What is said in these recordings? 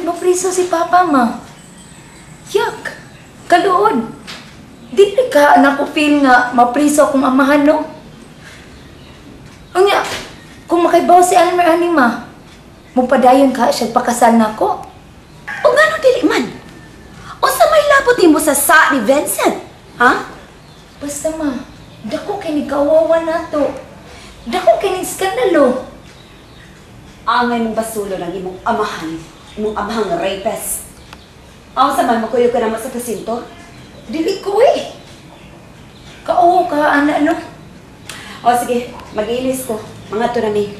Mapriso si Papa, ma. Yak! Kaluod! Dili ka nako-feel nga mapriso akong amahan, no? Unya, kung makaibaw si Almer ani, ma, mupadayon ka siya pakasal nako. O ngano dili man? Unsa may labot nimo sa sa ni Vincent? Ha? Basta, ma, dako kay ni kawawa nato. Dako kay ni skandalo. Angay mong basulo ng imong amahan. Imong amahang rapist. Ang sa man, makuyo ka naman sa presinto? Dili ko eh. Kauho ka, ana, no? O sige, mag-ilis ko. Mga to na mi.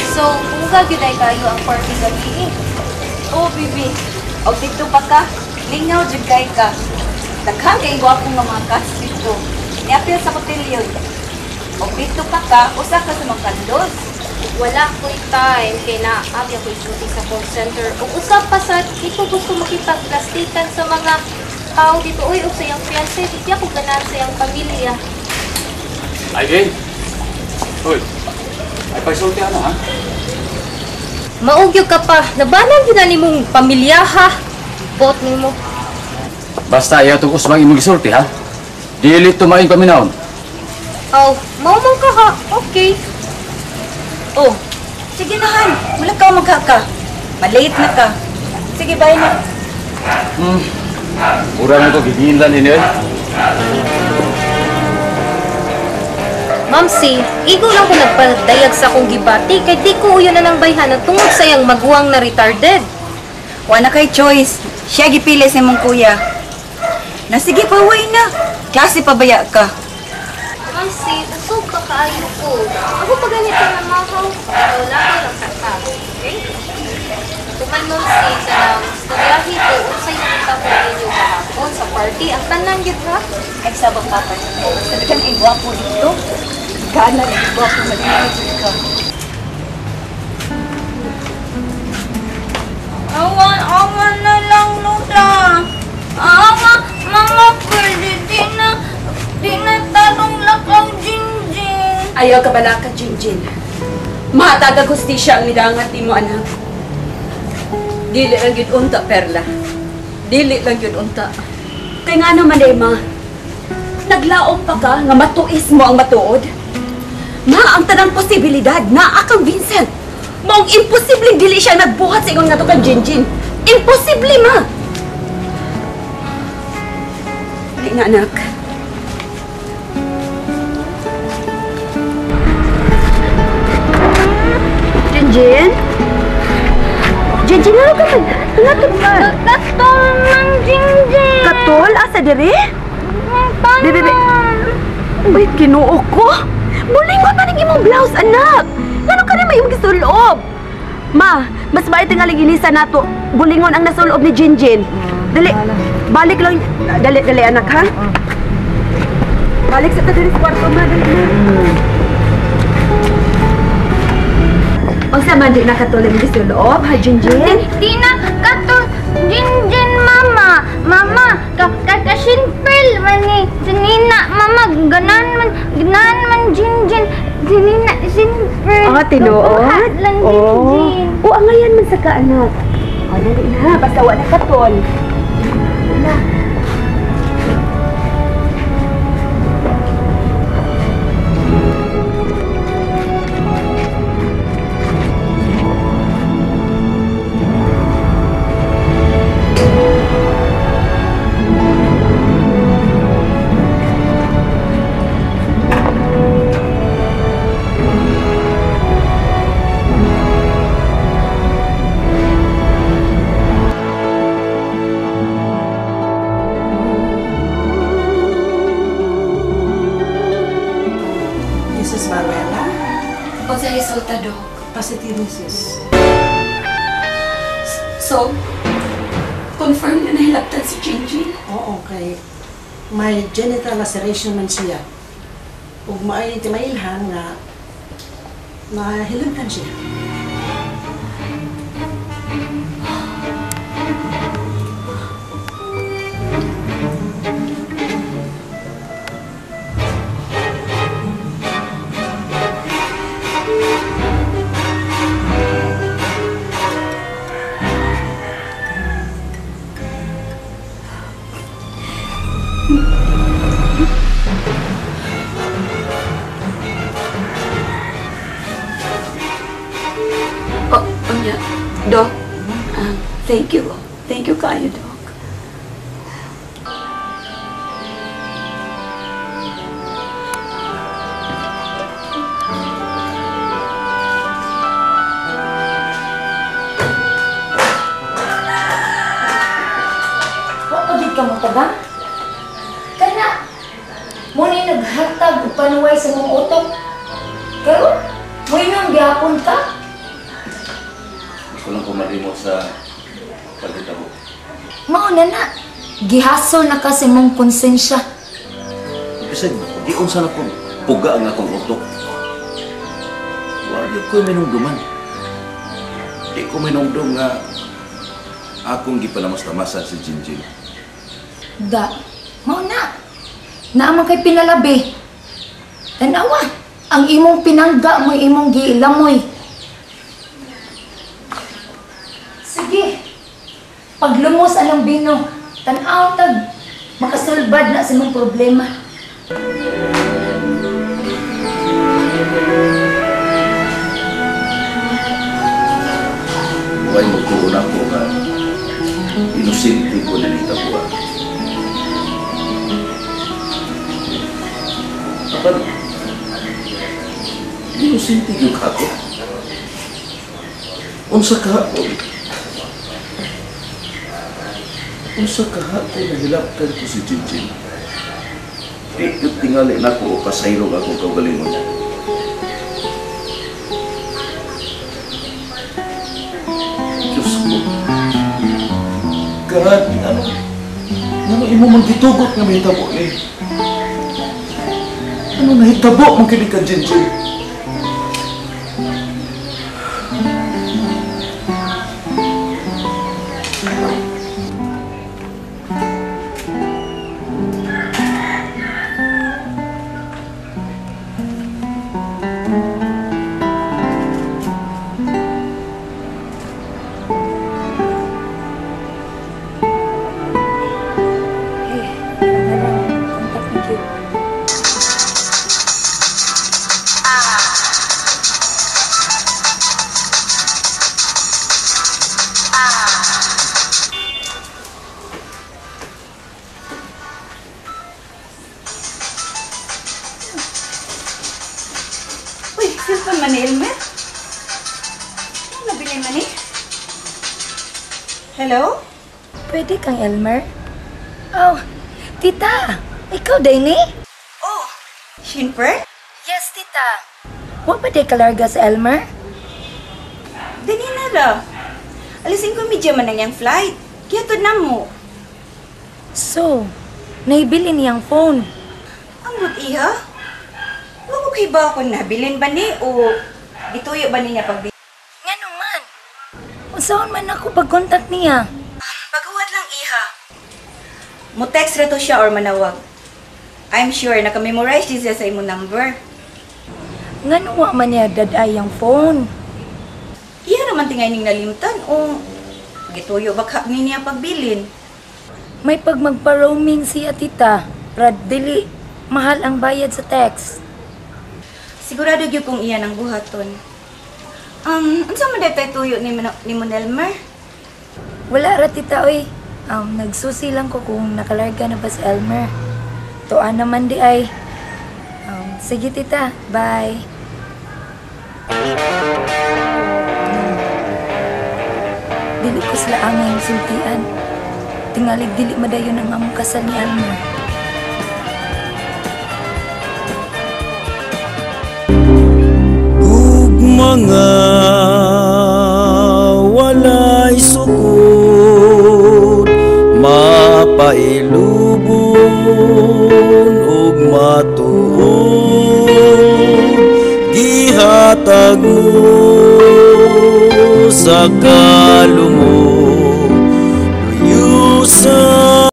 So, kung gyud ay kayo ang party gabi eh. Oh, bibi. Og dito pa ka. Lingaw jud kay ka. Daghan kay gwapo nga mga cats dito. Niapil sa kotilyon. Og dito pa ka, usa ka sa mga kandos. Wala ko'y time kay naabya ko'y duty sa call center. Ug usa pa sa di ko gusto makipagplastikan sa mga tao dito. Uy, og sa iyang fiancé, di ako ganahan sa iyang pamilya. Ay, Jane. Uy, ay pagsulti ano, ha? Maugyo ka pa. Nabanang yun na nimong pamilya, ha? Bot nimo. Basta ayaw itong usmang imong gisulti, ha? Dili tumaing paminawon. Oh, maumang ka, ha? Okay. Oh, sige na, han. Wala ka magkaka. Malate na ka. Sige, bye na. Mura na ito, giginlan ini, eh. Ma'am C, igo lang ko nagpadayag sa akong gibati kay di ko uyon na ng bayhanan tungod sa iyang maguwang na retarded. Wala kay choice. Siya gipili sa imong kuya. Na sige, paway na. Klase pabaya ka. Ma'am C, usog ka kaayo ko. Ako pa ganito na mahaw. Wala ko lang sa tao. Okay? Tuman, Ma'am C, kanang istoryahe ko, unsay nakita ko ninyo kahapon sa party. Ang tanan yun, ha? Ay, sabang papa. Sabi kang igwapo dito. Gana, igwapo, malingaw ka. Awan, awan na lang, Lola. Awa, Mama, pwede, di na tarong lakaw, Jinjin. Ayaw ka bala ka, Jinjin. Mahatag ang hustisya ang nidangat ni mo, anak. Dili lang yun unta, Perla. Dili lang yun unta. Kaya nga naman, Emma, naglaom pa ka nga matuis mo ang matuod. Ma, ang tanang posibilidad na akang Vincent. Maong imposibleng dili siya nagbuhat sa ingon nga to kang Jinjin. Imposible, ma! Dali na, anak. Jinjin? Jinjin, ano ka man? Ano ka? Katol man, Jinjin! Katol? Asa diri? Bebe, bebe. Uy, Ginoo ko! Bulingon man ang imong blouse, anak! Ngano ka rin may imong gisulob? Ma, mas mait tingaling ilisa nato. Bulingon ang nasulob ni Jinjin. Dali, balik lang. Dali, dali, anak, ha? Balik sa diri sa kwarto, ma. Dali na. Unsa man di nakatulog ang gisulob, ha, Jinjin? Di na katol, Jinjin, Mama. Mama, kakasinpil man ni Sinina, Mama. Ganan man, Jinjin. Sinina, sinpil. Ah, tinuod? Kabuhat lang, Jinjin. Oo, angayan man sa ka, anak. O, dali na. Basta wala katol. Dali na. Mrs. Maruela? Unsa resulta, Dok? Positive, Mrs. So, confirm na nahilabtan si Jinjin? Oo, kay may genital laceration man siya. Ug maay timailhan nga nahilabtan siya. Thank you. Thank you kayo, Doc. Wa pa gid ka mo tagang? Kana mo ni naghatag og panuway sa mong utok. Karon, moingon gihapon ka? Gusto lang ko malimot sa paghitabo. Mao na na. Gihasol na ka sa imong konsensya. Kasi di unsa na ko puga ang akong utok. Wala ko minumduman. Di ko minumdum nga akong gipalamas-lamasan si Jinjin. Da, mao na. Naa man kay pinalabi. Tanawa, ang imong pinangga mo imong gilamoy. Sige. Paglumos anang bino, tan-aw tag makasulbad na sa imong problema. Huwag mo ko na ko ka. Inosente ko na nita buwan. Apan, inosente yung ako. Unsa ka ako? Unsa ka ako nahilaptan ko si Jinjin? Di ko tingali na ako o kasayrong akong kaugalingon. Diyos ko. God, ano imo mang gitugot nga mahitabo ni? Ano nahitabo mang kini ka Jinjin? Cellphone man ni Elmer? Ano nabili man ni? Hello? Pwede kang Elmer? Oh, tita! Ikaw, Daini? Oh, Shinper? Yes, tita. Wa pa day kalarga sa Elmer? Dini na ra. Alisin ko medya man ang iyang flight. Kaya to na mo. So, naibili niyang phone. Ambot iha? Okay ba ako nabilin ba ni o gituyo ba niya pag Ngano man? Unsaon man ako pag-contact niya? Paghuwat lang iha. Mo text ra to siya or manawag. I'm sure naka-memorize siya sa imong number. Ngano wa man niya daday ang phone? Iya naman tingay ning nalimtan o gituyo ba ka ni niya pagbilin? May pag magpa-roaming siya tita. Prad dili mahal ang bayad sa text. Sigurado gyud kung iyan ang buhaton. Unsa man day tuyo ni Monelmer? Wala ra tita oy. Nagsusi lang ko kung nakalarga na ba si Elmer. Tuan naman di ay. Sige tita, bye. Dili ko sila angay sultian. Tingalig dili madayon ang among kasal ni Elmer. Mga walay sukod, mapailubon ug matuod, gihatag mo sa kalumok, luyo sa